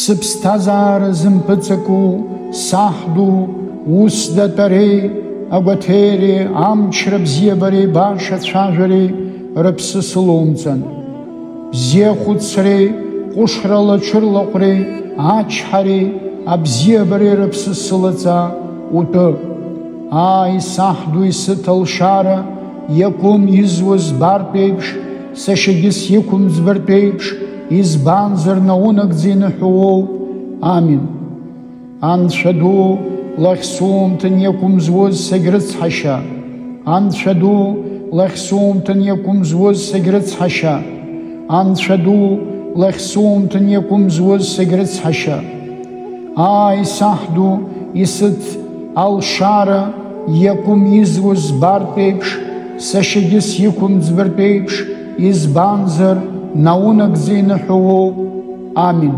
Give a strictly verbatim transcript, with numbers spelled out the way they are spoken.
Сыԥсҭазаара зымпыҵаку саҳ ду, ус датәареи, агәаҭеиреи, амчра бзиабареи, баша цәажәареи рыԥсы сылоумҵан. Бзиахәыцреи, ҟәышрала ҽырлаҟәреи, ачҳареи, абзиабареи рыԥсы сылаҵа утәы. Ааи, саҳ ду, исыҭ алшара, иакәым изуа збартә еиԥш, сашьагьы сиқәым ӡбартә еиԥш, избанзар, наунагӡа иныҳәо уоуп. Амин. Анцәа ду, лахь сумҭан иақәым зуз сагьрыцҳашьа. Анцәа ду, лахь сумҭан иақәым зуз сагьрыцҳашьа. Анцәа ду, лахь сумҭан иақәым зуз сагьрыцҳашьа. Ааи, саҳ ду, исыҭ алшара, иакәым изуз збартә еиԥш, сашьагьы сиқәым ӡбартә еиԥш, избанзар, наунагӡа иныҳәо уоуп. Амин.